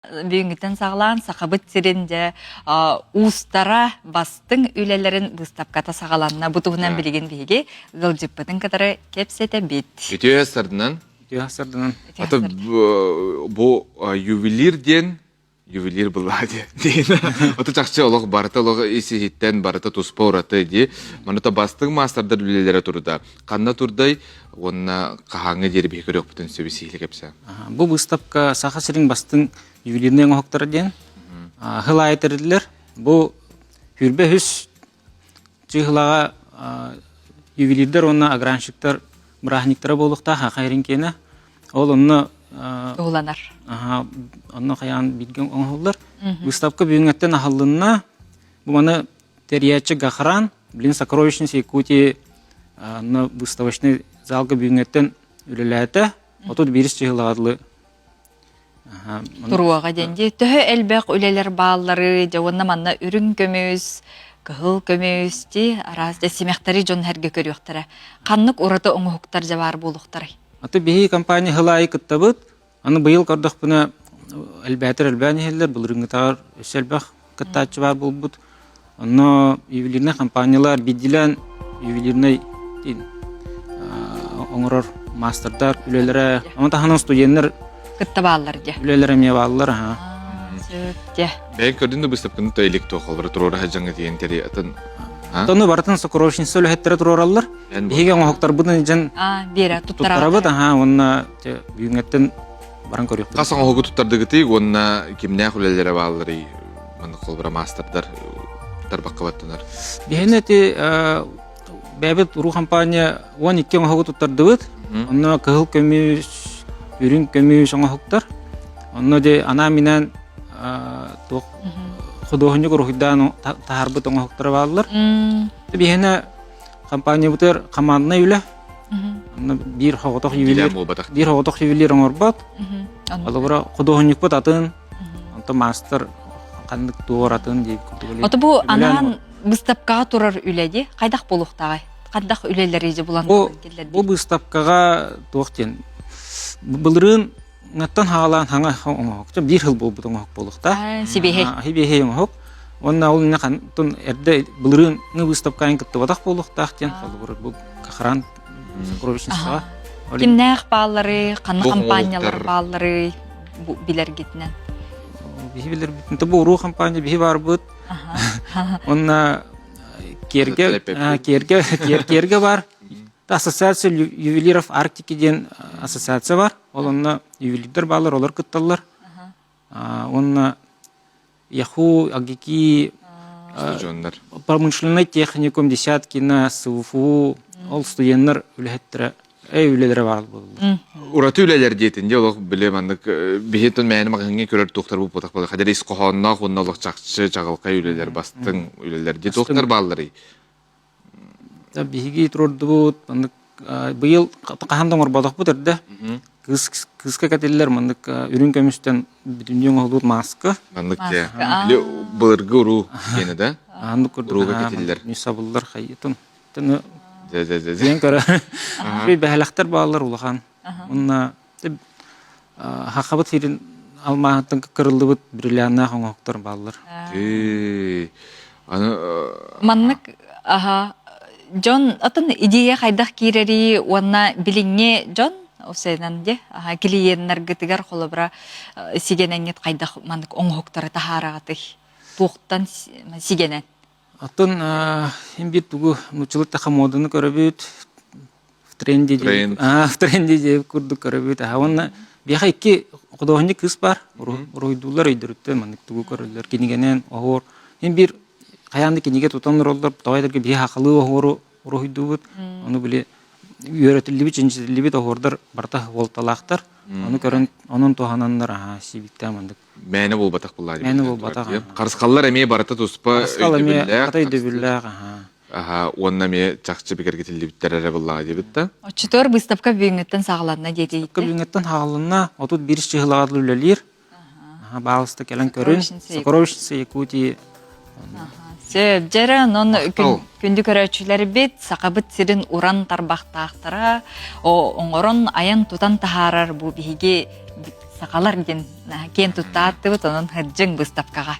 Бүгүҥҥүттэн саҕалаан Сахабыт сирин дьэ уустара бастыҥ үлэлэрин быыстапката саҕаланна. Бу туһунан билигин биһиги ыалдьыппытын кытары кэпсэтэбит. Үтүө сарданан. Үтүө сарданан. Ата бу ювелир диэн ювелир была диэн. Ото чахчы олох барыта олох ис-иһиттэн барыта туспа ураты дии. Маныта бастыҥ маастардар үлэлэрэ турда. Ханна турдай уонна хаһааҥҥы диэри биһи көрүөхпүтүн сөбү сиһилии кэпсээ. Бу быыстапка Саха сирин бастыҥ ювелирнай оҥоһуктара диэн сыл аайы тэриллэр. Бу сүүрбэ үс чыыһылаҕа ювелирдэр уонна огранщиктар бырааһынньыктара буолуохтаах Саха сирин киэнэ. Ол онно Туһуланар. Онно хайаан бииргэ оҥоһуллар. Выставка бүгүҥҥэттэн аһыллынна. Бу маны тэрийээччи Гахран, блин, Сокровищница Якутии онно выставочный залга бүгүҥҥэттэн үлэлээтэ. 31 чыһылаҕа дылы Туруоҕа диэн дии. Төһө элбэх үлэлэр бааллары, дьэ уонна манна үрүҥ көмүс, кыһыл көмүс дии араас дьэ симэхтэри дьон сэргэ көрүөхтэрэ. Ханнык ураты оҥоһуктар дьэ баар буолуохтарай? Аты биһи компания сыл аайы кыттабыт. Аны быйыл көрдөхпүнэ элбээтэр элбээн иһэллэр, былырыыҥҥытааҕар өссө элбэх кыттааччы баар буолбут. Онно ювелирнай компаниялар биирдиилээн ювелирнай оҥорор маастардар үлэлэрэ, ону таһынан студеннар кытта бааллар дьэ. Үлэлэрэ эмиэ бааллар, аха. Сөп дьэ. Бэйэҥ көрдүн да быыстапканы то илик туохалары туруора сылдьаҥҥа тиийэн кэри атын Тону барытын сокровищница үлэһиттэрэ туруораллар. Биһиги оҥоһуктарбытын дьэн биэрэ туттарабыт, аха, уонна бүгүҥҥэттэн баран көрүөхпүт. Хас оҥоһугу туттардыгытый уонна кимнээх үлэлэрэ баалларый? Маннык холобура маастардар тарбахха баттанар. Биһиэнэ ити бэйэбит уруу компания 12 оҥоһугу туттардыбыт. Онно кыһыл көмүс, үрүҥ көмүс оҥоһуктар. Онно де анаан-минээн туох худуоһунньук уруһуйдаан таһаарбыт оҥоһуктара бааллар. Биһиэнэ компаниябытыгар команднай үлэ. Онно биир соҕотох ювелир биир соҕотох ювелир оҥорбот. Холобура худуоһунньукпут атын, онтон маастар ханнык туор атын диэбит курдук. Ото бу анаан быыстапкаҕа турар үлэ дии хайдах буолуохтааҕай? Хайдах үлэлэри дьэ булан Бу бу быыстапкаҕа туох диэн былырыын Ҥаттан хаалаан хаҥа оҥоһук. Биир сыл буолбут оҥоһук буолуохтаах. Сибиэһэй. Сибиэһэй оҥоһук. Уонна ол иннэ хантан эрдэ былырыыҥҥы выставкаҕа кыттыбатах буолуохтаах диэн холобур бу Кахран сокровищницаҕа. Кимнээх бааллары, ханна компаниялар бааллары билэргитинэн? Биһи билэрбитин бу уруу компания биһи барбыт. Уонна Киэргэ Киэргэ Киэргэ бар. Ассоциация ювелиров Арктики диэн ассоциация бар. Ол онно ювелирдэр бааллар, олор кытталлар. Уонна Яху, АГИКИ, промышленный техникум, Десяткина, СВФУ, ол студеннар үлэһиттэрэ үлэлэрэ баар буолаллар. Ураты үлэлэр диэтин дьэ олох били маннык биһи тон мээнэ маҕаһыыҥҥа көрөр туохтар буолбатах буолар. Хадэр ис хоһоонноох уонна олох чахчы чаҕылхай үлэлэр бастыҥ үлэлэр дии туохтар баалларый? Биһиги туруордубут маннык быйыл хаһан да оҥорботохпут эрдэ. Кыыс кыыска кэтиллэр маннык үрүҥ көмүстэн бүтүннүү оҥоһуллубут мааска. Маннык дьэ. Или былыргы уруу диэни да? Аннык курдук Урууга кэтиллэр. Сабыллар хайытын. Тыны Дьэ дьэ дьэ. диэн көрө. Бэһэлэхтэр бааллар улахан. Уонна Хахабыт сирин алмааһыттан кырыллыбыт бриллианнаах оҥоһуктар бааллар. Аны Маннык аха дьон атын идея хайдах киирэрий уонна билиҥҥи дьон осенан де аха клиеннаргытыгар холобура сигэнэҥҥит хайдах маннык оҥоһуктары таһаараҕытый туохтан сигэнэн Оттон син биир тугу нууччалыы таха муоданы көрөбүт, в тренде Тренд. в тренде диэбит курдук көрөбүт. Аха уонна биһиэхэ икки худуоһунньук кыыс баар. Уруһуйдууллар өйдөрүттэн маннык тугу көрөллөр. Кинигэнэн оһуор. Син биир хайаан да кинигэ тутан олороллор. Тоҕо этэргэ биһи хахалыы оһуору уруһуйдуубут. Ону били үөрэтиллибит, чинчитиллибит оһуордар барыта уолталаахтар. Ону көрөн, онон туһананнар аха сиибиктээх маннык Мээнэ буолбатах буллаа Мээнэ буолбатах. Харысхаллар эмиэ барыта туспа Харысхал эмиэ барыта өйдөбүллээх. Аха, уонна эмиэ чахчы бигэргэтиллибиттэр эрэ буллаҕа диэбит да. Оччотугар выставка бүгүҥҥүттэн саҕаланна диэтийтэ. Выставка бүгүҥҥүттэн саҕаланна. 31 чыһылаҕа үлэлиир. Аха, баалыста кэлэн көрүн. Сокровищница Якутии. Сөп, дьэрэ, онон күндү көрөөччүлэрбит Сахабыт сирин уран тарбахтаахтара, оҥорон айан тутан таһаарар бу биһиги. сахалар диэн киэн тутта ааттыбыт, онон сылдьыҥ быыстапкаҕа.